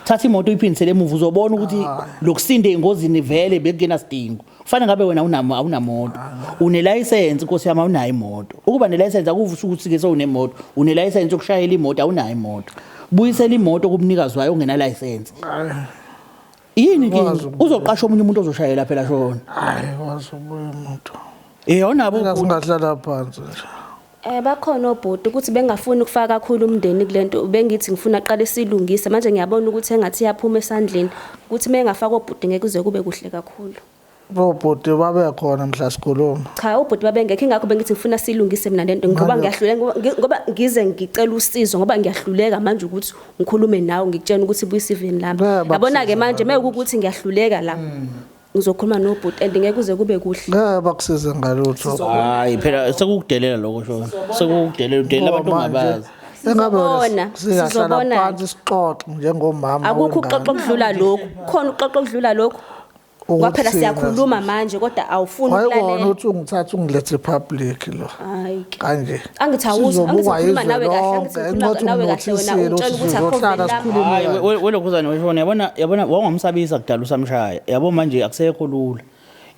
Thatha imoto uyiphindisele emuva uzobona ukuthi lokusinde engozini vele bekungena sidingo. Kufanele ngabe wena unamo awunamoto. Unelicense inkosi yami awunayo imoto. Ukuba nelicense akuvusa ukuthi ke sewunemoto. Unelicense yokushayela imoto awunayo imoto. Buyisela imoto kumnikazi wayo ongena license. Hayi, Yini inkinga? Akwazi ukubuya. Uzoqasha omunye umuntu ozoshayela phela Shona. Hayi wazi ubuya umuntu. Awunabo Mina ubhuti. singahlala phansi nje. Bakhona obhuti ukuthi bengafuni ukufaka kakhulu umndeni kulento bengithi ngifuna aqale silungise manje ngiyabona ukuthi engathi iyaphuma esandleni ukuthi mengafaka obhuti ngeke kuze kube kuhle kakhulu. Obhuti babe khona mhla sikhuluma. Cha ubhuti babengekho ingakho bengithi ngifuna silungise mina lento ngoba ngiyahluleka ngoba ngize ngicela usizo ngoba ngiyahluleka manje ukuthi ngikhulume nawe ngikutshela ukuthi buyise iveni lami. Yabona ke manje mekuwukuthi ngiyahluleka la. Ngizokhuluma nobhuti and ngeke kuze kube kuhle. Ngeke bakusize ngalutho. Hayi phela sekukudelela lokho Shona. Sekukudelela udelela abantu ongabazi. Engabe Sizobona, singahlala sizobona. phansi sixoxe njengomama. Akukho wengane. uxoxo okudlula lokhu. Khona uxoxo okudlula lokhu. Ukuthi Kwaphela thina siyakhuluma manje kodwa awufuni Wayekona ukulalela. ukuthi ungithathe ungilethe public lo. Hayi ke. Kanje. Angithi awuzwa, Sizobukwa angithi ngikhuluma yizwe nawe kahle, angithi lonke, ngikhuluma engathi nawe kahle wena unginotisile ungitshela ukuthi ukuthi akho sizohlala veni lami. sikhulume Hayi kanje. welokhuzane weshona yabona yabona wawungamsabisa kudala usamshaya. Yabo manje akusekho lula.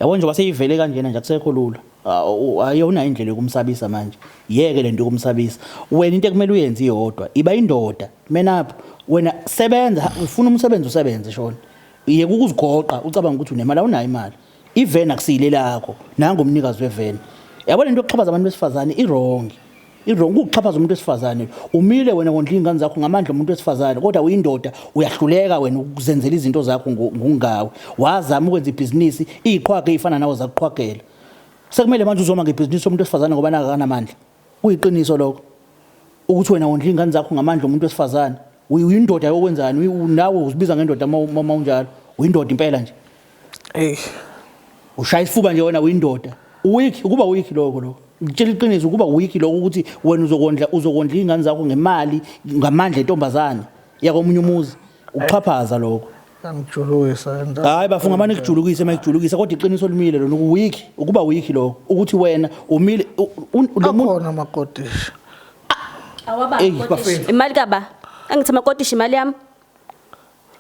Yabo nje waseyivele kanjena nje akusekho lula. Ayona indlela yokumsabisa manje. Yeke lento yokumsabisa. Wena into ekumele uyenze iyodwa. Iba indoda. Man up. Wena sebenza ufuna umsebenzi usebenze Shona. Yeke ukuzigoqa ucabanga ukuthi unemali awunayo imali. Iveni akusile lakho. Nangu umnikazi weveni. Yabo lento yokuxhaphaza abantu besifazane i-wrong. I-wrong ukuxhaphaza umuntu wesifazane. Umile wena wondla izingane zakho ngamandla omuntu wesifazane kodwa uyindoda uyahluleka wena ukuzenzela izinto zakho ngungawe. Wazama ukwenza ibhizinisi iziqhwaga ezifana nawe zakuqhwagela. Sekumele manje uzoma ngebhizinisi yomuntu wesifazane ngoba naka akanamandla. Kuyiqiniso lokho. Ukuthi wena wondla izingane zakho ngamandla omuntu wesifazane. Uyindoda yokwenzani? Nawe uzibiza ngendoda uma unjalo. Uyindoda impela nje. Ey. Ushaya isifuba nje wena uyindoda. Weak ukuba weak lokho lokho. Ngitshela iqiniso ukuba weak lokho ukuthi wena uzokondla izingane zakho ngemali ngamandla entombazane yakomunye umuzi. Ukuxhaphaza lokho. Angijulukisa into. Hayi bafunga manje kujulukise mayijulukisa kodwa iqiniso limile lona uweak ukuba weak lokho ukuthi wena umile lo muntu Akhona amakotishi. Awaba Eyi, amakotishi. bafethu. Imali kaba. Angithi amakotishi imali yami.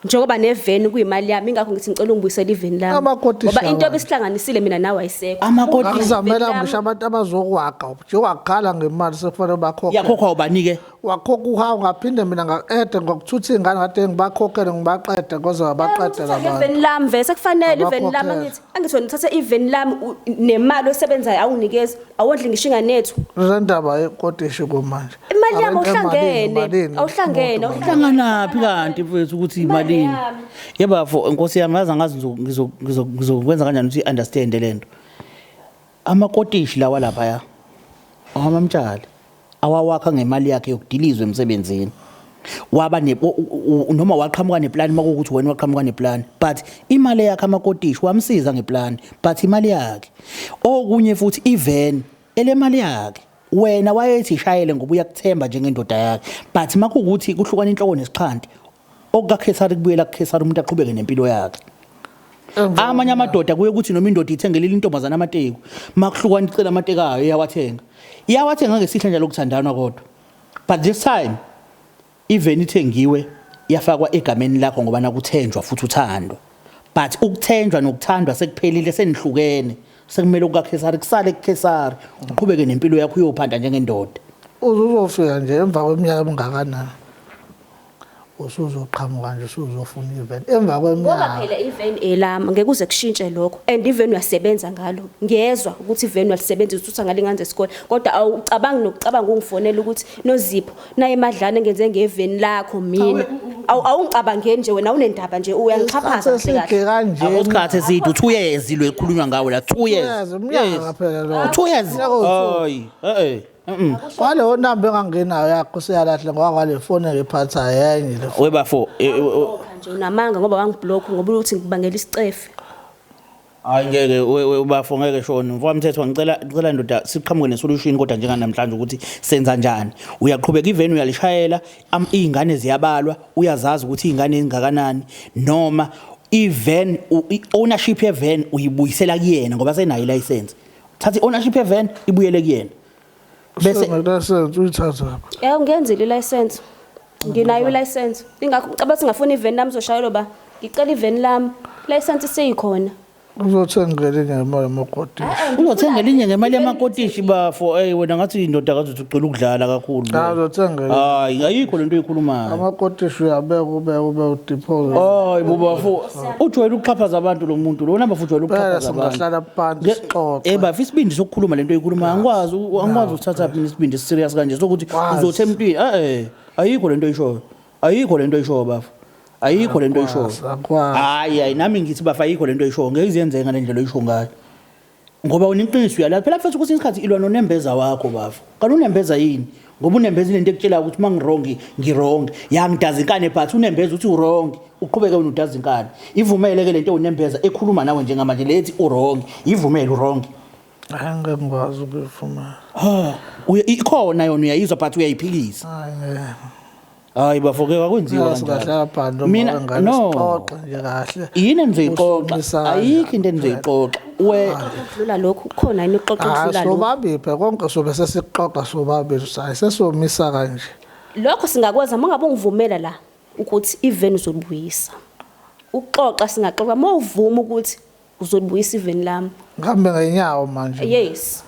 Njengoba neveni kuyimali yami, ingakho ngithi ngicela ungibuyisele iveni lami. Amakotishi Ngoba into awa. ebesihlanganisile mina nawe ayisekho. Amakotishi. Akuzamela Iveni lami- ngisho abantu abazokwakha nje wakhala ngemali sekufanele bakhokhe. Yakhokhwa ubanike. Wakhokha uhawu ngaphinde mina ngaqede ngokuthutha iy'ngane kade ngibakhokhele ngibaqede koze ngabaqede Uthatha labantu. iveni lami vele sekufanele iveni lami Abakhokhele. angithi wena uthatha iveni lami nemali osebenzayo awunginikezi awondli ngisho ingane yethu. Le ndaba yekotishi kumanje. Imali yami Arente awuhlangene, malini, malini, awuhlangene, umuntu awuhlangene. Hlanganaphi kanti mfethu ukuthi Imali imalini? yami. Yebafo inkosi yami yazi angazi ngizokwenza kanjani ukuthi understand lento. Amakotishi lawa lapha ya. Awamamtshali awawakha ngemali yakhe yokudilizwa emsebenzini. Waba ne noma waqhamuka neplan makuwukuthi wena waqhamuka neplan but imali yakhe amakotishi wamsiza ngeplan but imali yakhe. Okunye futhi even elemali yakhe wena wayethi ishayele ngoba uyakuthemba njengendoda yakhe but makuwukuthi kuhlukana inhloko nesixhanti okukaKhesari kubuyela kuKhesari umuntu aqhubeke nempilo yakhe. Amanye amadoda kuye kuthi noma indoda ithengelile intombazana amateku makuhlukana icela amateki ayo iyawathenga. Iyawathenga ngesihle nje lokuthandana kodwa. But this time even ithengiwe yafakwa egameni lakho ngoba nakuthenjwa futhi uthandwa. But ukuthenjwa nokuthandwa sekuphelile senihlukene. Sekumele kukaKhesari kusale kuKhesari uqhubeke nempilo yakho uyophanda njengendoda. Uze uzofika nje emva kweminyaka emingakanani usuzoqhamuka nje usuzofuna iveni emva Ngoba kweminyaka. phela iveni elami ngeke uze kushintshe lokho and iveni uyasebenza ngalo. Ngiyezwa ukuthi iveni uyalisebenzisa uthutha ngale ngane zesikole kodwa awucabangi nokucabanga ungifonela ukuthi Nozipho naye emadlana engenze ngeveni lakho mina. Awungicabangeni nje wena awunendaba nje uyangixhaphaza Isikhathi kahle kahle. eside kanje. Akusikhathi eside u2 years lo ekhulunywa ngawo la 2 years. Umnyaka phela lo. 2 years. Umnyaka owu-two. Hayi, eh eh. Kwaleyo namba engangenayo yakho seyalahle ngoba kwale foni engiphatha yenye le. Webafo Nje unamanga ngoba wangiblock ngoba uthi ngibangela isicefe. Hayi ngeke ubafo ngeke shona mfowethu ngicela ndoda siqhamuke nesolution kodwa njenganamhlanje ukuthi senza njani. Uyaqhubeka iveni uyalishayela iy'ngane ziyabalwa uyazazi ukuthi iy'ngane zingakanani noma i-van i-ownership ye-van uyibuyisela kuyena ngoba senayo ilayisensi. Thatha i-ownership ye-van ibuyele kuyena. Bese license uyithatha. Ya ngiyenzile ilicense. Nginayo ilicense. Ingakho ngicabanga ukuthi ngafuna iveni lami zoshayelwa ba. Ngicela iveni lami. License seyikhona. Uzothenga elinye ngemali yamakotishi. Uzothenga elinye ngemali yamakotishi bafo. Ey wena ngathi indoda kathi uthi ugcina ukudlala kakhulu. Cha uzothenga elinye. Hayi ayikho lento oyikhulumayo. Amakotishi uyabeka ubeke ube udeposit. Hayi bobafo ujwayele ukuxhaphaza abantu lo muntu lo namba futhi ujwayele Phela ukuxhaphaza abantu. singahlala phansi sixoxe. Eh bafo isibindi sokukhuluma lento oyikhulumayo angikwazi angikwazi ukuthatha phi isibindi serious kanje sokuthi Kwazi. uzothi emntwini eh ayikho lento oyishoyo. Ayikho lento oyishoyo bafo. Ayikho lento oyishoyo. Akwazi. Hayi hayi nami ngithi bafa ayikho lento oyishoyo ngeke iziyenzeke ngale ndlela oyisho ngayo. Ngoba uneqiniso uyala phela mfethu kwesinye isikhathi ilwa nonembeza wakho bafo. Kanti unembeza yini? Ngoba unembeza into ekutshela ukuthi uma ngiwrong ngiwrong. Ya ngidaza inkani but unembeza uthi uwrong. Uqhubeke wena udaza inkani. Ivumele ke lento unembeza ekhuluma nawe njengamanje lethi uwrong. Ivumele uwrong. Hayi ngeke ngikwazi ukuyifumana. Ha, ikhona yona uyayizwa but uyayiphikisa. Hayi ngeke. Hayi bafo ke akwenziwa kanjalo. Singahlala phansi Mina ngane no. sixoxe nje kahle. Yini enizoyixoxa? Usumisa kanjani? Ayikho into enizoyixoxa. We Ukudlula lokhu kukhona yini uxoxa Hayi ukudlula lokhu? sobabili phela konke sobe sesixoxa sobabili sayi sesomisa kanje. Lokho singakwenza uma ngabe ungivumela la ukuthi iveni uzolibuyisa. Ukuxoxa singaxoxa uma uvuma ukuthi uzolibuyisa iveni lami. Ngihambe ngenyawo manje. Yes.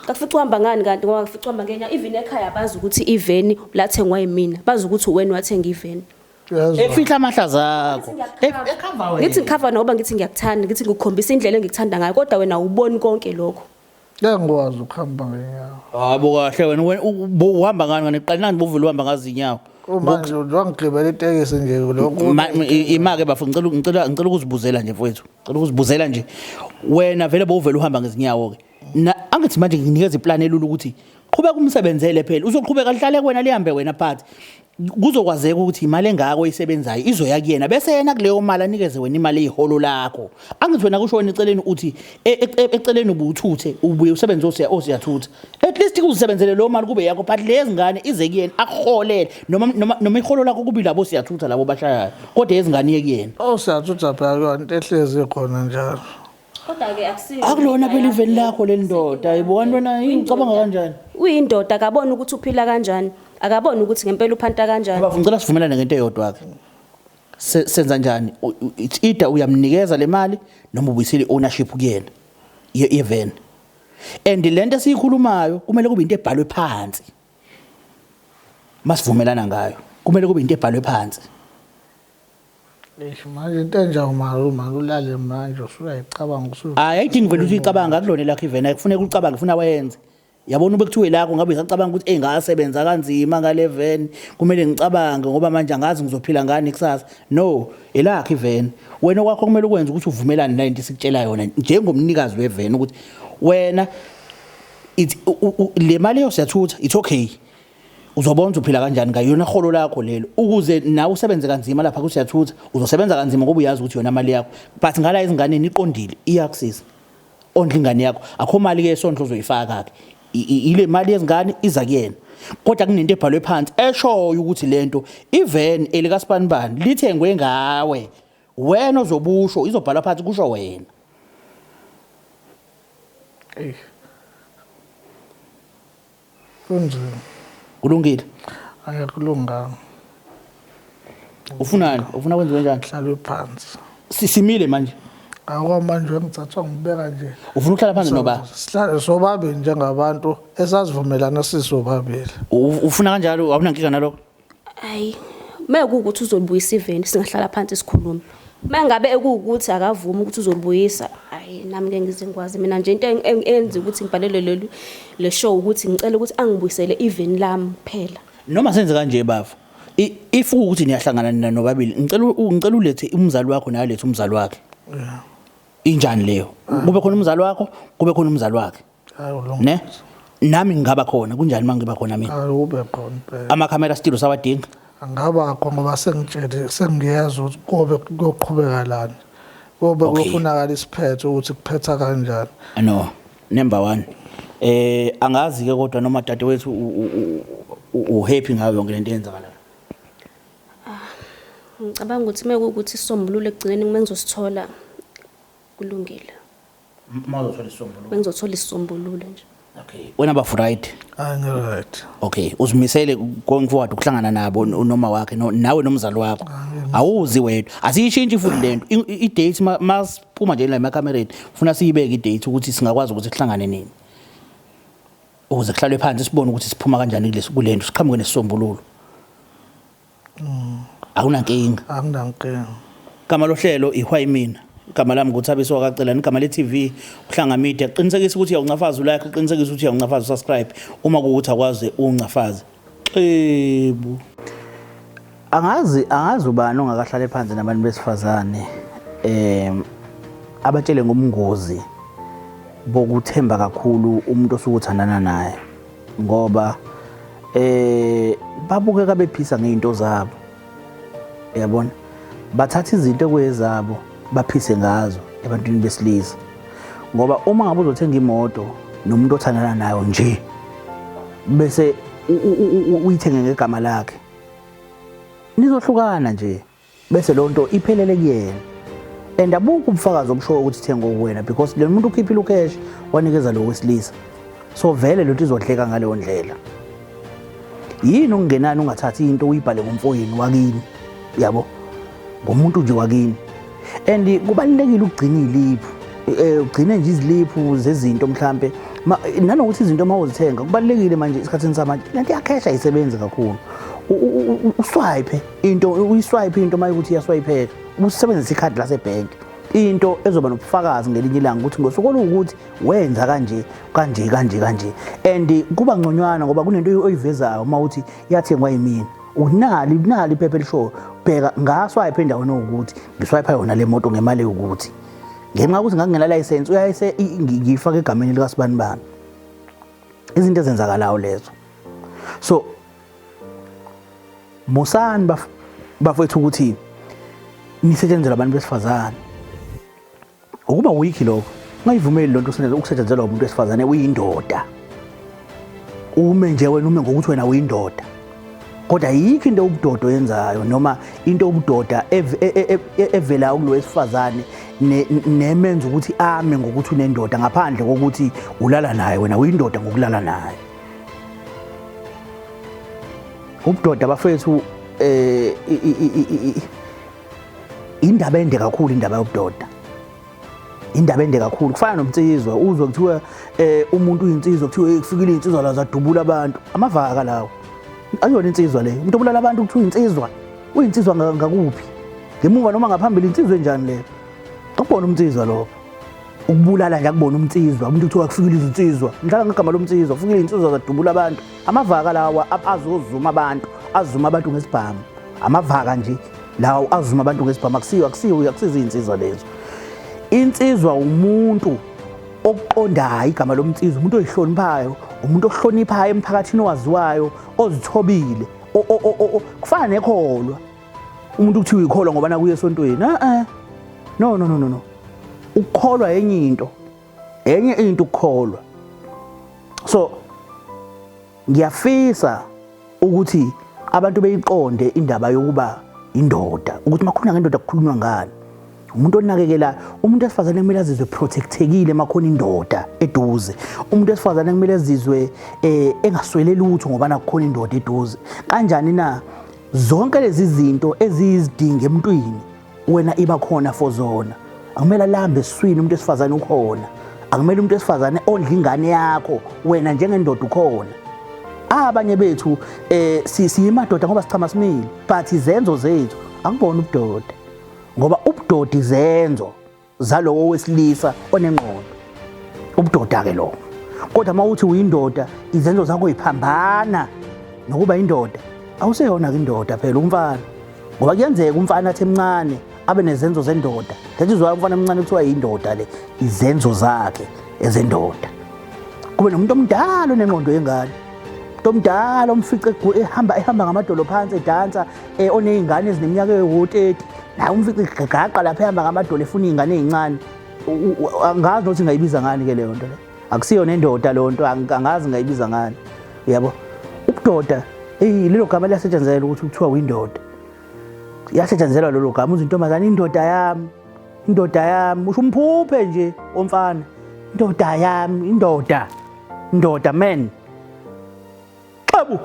Kakufica uhamba ngani kanti ngoba kufica uhamba ngenyawo even ekhaya bazi ukuthi iveni lathengwa yimina bazi ukuthi wena wathenga iveni. Uyezwa? efihla amahlaza akho. Ekhava wena. Ngithi ngikhava ngoba ngithi ngiyakuthanda ngithi ngikukhombisa indlela engikuthanda ngayo kodwa wena awuboni konke lokho. Ngeke ngikwazi ukuhamba ngenyawo. Hayi bo kahle wena wena uhamba ngani ngani qala nani bovele uhamba ngazi inyawo. Manje ngigibela itekisi nje lokhu. Ima ke bafo ngicela ukuzibuzela nje mfowethu. Ngicela ukuzibuzela nje. Wena vele bowuvela uhamba ngezinyawo ke. Na angithi manje nginikeza iplan elula ukuthi qhubeka umsebenzele phela uzoqhubeka lihlale kuwena lihambe wena phansi. Kuzokwazeka ukuthi imali engako oyisebenzayo izoya kuyena bese yena kuleyo mali anikeze wena imali eyiholo lakho. Angithi wena kusho wena eceleni uthi eceleni ubuthuthe ubuye usebenze osiyathutha. At least kuzisebenzele leyo mali kube yakho but lezi ngane ize kuyena akuholele noma iholo lakho kubi labo siyathutha labo bashayayo kodwa ezingane iye kuyena. Osiyathutha phela kuyona into ehlezi khona njalo. Kodwa ke akusiyo. Akulona phela iveni lakho le ndoda ayibona wena ucabanga kanjani? Uyindoda akaboni ukuthi uphila kanjani, akaboni ukuthi ngempela uphanta kanjani. Bafo ngicela sivumelane ngento eyodwa ke. Senza njani? It's either uyamnikeza le mali noma ubuyisele i-ownership kuyena ye-van. And lento esiyikhulumayo kumele kube into ebhalwe phansi. Masivumelana ngayo, kumele kube into ebhalwe phansi. Eish, manje into enjalo mali ulale manje usuyayicabanga usu. Hayi, ayidingi vele ukuthi uyicabanga, akulona elakho iveni, akufuneka ulicabange, funa wayenze. Yabona, ube kuthiwe lakho ngabe usacabanga ukuthi hey, ngasebenza kanzima ngale van, kumele ngicabange ngoba manje angazi ngizophila ngani kusasa. No, elakho iveni. Wena okwakho kumele ukwenze ukuthi uvumelane nalento esikutshela yona njengomnikazi weveni, ukuthi wena it's le mali yoSiyathutha, it's okay, uzobona ukuthi uphila kanjani ngayo yona, holo lakho lelo, ukuze nawe usebenze kanzima lapha kuSiyathutha. Uzosebenza kanzima ngoba uyazi ukuthi yona mali yakho, but ngala ezinganeni iqondile, iyakusiza ondla ingane yakho. Akho mali ke esondlo ozoyifaka ke, ile mali yezingane iza kuyena, kodwa kunento ebhalwe phansi eshoyo ukuthi lento iveni elikasibanibani lithengwe ngawe wena, ozobusho izobhalwa phansi kusho wena. Eish. Kunzima. Kulungile. Ayakulunganga. Ufunani? Ufuna kwenziwe njani? Hlalwe phansi. Simile manje. Akwamanje ngithathwa ngibeka nje. Ufuna ukuhlala phansi noba? Sihlale sobabili njengabantu esazivumelana sisobabili. Ufuna kanjalo, awunankinga nalokho? Hayi, mekuwukuthi uzolibuyisa iveni, singahlala phansi sikhulume. Mangabe ekuwukuthi akavumi ukuthi uzolibuyisa, hayi, nami ke ngize ngikwazi. Mina nje into enza ukuthi ngibhalele lolu le show ukuthi ngicela ukuthi angibuyisele iveni lami kuphela. Noma senze kanje bafo, if ukuthi niyahlangana nina nobabili, ngicela ulethe umzali wakho naye alethe umzali wakhe. Injani leyo? Kube khona umzali wakho, kube khona umzali wakhe. Hayi, ulungile. Ne nami ngingaba khona, kunjani uma ngiba khona mina? Hayi, ube khona impela. Amakhamera still sawadinga? Angabakho ngoba sengitshele, sengiyezwa ukuthi kobe kuyoqhubeka lani. Kobe kuyofunakala isiphetho ukuthi kuphetha kanjani. No, number 1, angazi ke kodwa noma dadewethu u happy ngayo yonke lento eyenzakalayo. Ngicabanga ukuthi mekuwukuthi isisombululo ekugcineni uma ngizosithola, kulungile. Uma uzothola isisombululo. Bengizothola isisombululo nje. Okay, wena bafo, right? Hayi, ngi-right. Okay, uzimisele going forward ukuhlangana nabo noma wakhe nawe nomzali wakho? Awuzi wedwa, asiyishintshi futhi lento. I-date masiphuma nje la emakhamereni, ufuna siyibeke i-date ukuthi singakwazi ukuthi sihlangane nini ukuze kuhlalwe phansi sibone ukuthi siphuma kanjani kulento, siqhamuke nesisombululo. Awunankinga? Anginankinga. Igama lohlelo ihwa yimina, igama lami nguThabiso wakaCelani, igama le-TV Uhlanga Media. Qinisekisa ukuthi uyawuncafaza ulike, uqinisekise ukuthi uyawuncafaza usubscribe, uma kuwukuthi akwazi uncafaze xebu. Angazi ubani ongakahlale phansi nabantu besifazane abatshele ngobungozi bokuthemba kakhulu umuntu osuke uthandana naye, ngoba babukeka bephisa ngey'nto zabo, yabona, bathatha izinto ekwezabo baphise ngazo ebantwini besilisa. Ngoba uma ngabe uzothenga imoto nomuntu othandana nayo nje, bese uyithenge ngegama lakhe, nizohlukana nje, bese loo nto iphelele kuyena, and abukho ubufakazi obushoyo ukuthi ithengwe kuwena, because le muntu ukhiphile ucash wanikeza lo wesilisa, so vele lento izodleka ngaleyo ndlela. Yini okungenani ungathathi into uyibhale ngomfowenu wakini, yabo, ngomuntu nje wakini? And kubalulekile ukugcina iy'liphu, ugcine nje iziliphu zezinto mhlampe, nanokuthi izinto uma uzithenga, kubalulekile manje esikhathini samanje lento yakhesha ayisebenzi kakhulu. Uswipe into, uyiswipe into uma ukuthi iyaswipheka, usebenzise ikhadi lasebhenki, into ezoba nobufakazi ngelinye ilanga ukuthi ngosuku oluwukuthi wenza kanje kanje kanje kanje. And kuba ngconywana ngoba kunento oyivezayo uma uthi yathengwa yimina, unali nali iphepha elishoyo, bheka, ngaswipe endaweni ewukuthi, ngiswipe yona le moto ngemali ewukuthi, ngenxa yokuthi ngangingena license, uyayise ngiyifake egameni likasibanibani. Izinto ezenzakalayo lezo. So musani bafowethu ukuthi nisetshenzelwe abantu besifazane, ukuba weak lokho. Ungayivumeli lonto ukusetshenzelwa umuntu wesifazane. Uyindoda, ume nje wena, ume ngokuthi wena uyindoda, kodwa yikho into ubudoda oyenzayo noma into ubudoda evelayo kulo wesifazane nemenza ukuthi ame ngokuthi unendoda, ngaphandle kokuthi ulala naye. Wena uyindoda ngokulala naye. Ubudoda bafethu, Indaba ende kakhulu indaba yobudoda. Indaba ende kakhulu kufana nomnsizwa uzwe kuthiwa umuntu uyinsizwa kuthiwa kufikile insizwa la zadubula abantu. Amavaka lawo. Akuyona insizwa leyo. Umuntu obulala abantu kuthiwa insizwa. Uyinsizwa ngakuphi? Ngemuva noma ngaphambili insizwa enjani leyo? Akubona umnsizwa lokho. Ukubulala nje akubona umnsizwa. Umuntu kuthiwa kufikile izinsizwa. Ngidlala ngegama lomnsizwa, kufikile insizwa zadubula abantu. Amavaka lawa azozuma abantu, azuma abantu ngesibhamu. Amavaka nje lawo azuma abantu ngesibhamu akusiyo akusiyo akusizo izinsizwa lezo. Insizwa umuntu okuqondayo igama lomnsizwa, umuntu oyihloniphayo, umuntu ohloniphayo emphakathini owaziwayo, ozithobile. Kufana nekholwa. Umuntu kuthiwa uyikholwa ngoba nakuye esontweni. Eh. No no no no no. Ukukholwa enye into. Enye into ukukholwa. So ngiyafisa ukuthi abantu beyiqonde indaba yokuba indoda, ukuthi makhona ngendoda kukhulunywa ngani. Umuntu onakekela umuntu wesifazane kumele azizwe protectekile makhona indoda eduze. Umuntu wesifazane kumele azizwe engaswele lutho ngoba nakukhona indoda eduze. Kanjani na? Zonke lezi zinto eziyizidingo emntwini wena iba khona for zona. Akumele alambe esiswini umuntu wesifazane ukhona. Akumele umuntu wesifazane ondle ingane yakho wena njengendoda ukhona. Abanye bethu siyimadoda ngoba sichama simile, but izenzo zethu akubona ubudoda. Ngoba ubudoda izenzo zalowo wesilisa onengqondo. Ubudoda ke lo. Kodwa uma uthi uyindoda izenzo zakho ziphambana nokuba indoda, awuseyona ke indoda phela umfana. Ngoba kuyenzeka umfana athi emncane abe nezenzo zendoda. That is why umfana omncane kuthiwa yindoda le, izenzo zakhe ezendoda. Kube nomuntu omdala onengqondo yengane. Umuntu omdala omfice ehamba ngamadolo phansi edansa, oney'ngane ezineminyaka ewu-30. Naye umfice egaqa lapha ehamba ngamadolo efuna iy'ngane ey'ncane. Angazi nokuthi ngayibiza ngani ke leyo nto le. Akusiyona indoda leyo nto, angazi ngayibiza ngani. Uyabo? Ubudoda, lelo gama liyasetshenzelwa ukuthi kuthiwa uyindoda. Liyasetshenzelwa lelo gama, uze intombazane indoda yami, indoda yami, usho umphuphe nje omfana. Indoda yami, indoda. Indoda man. Xabu.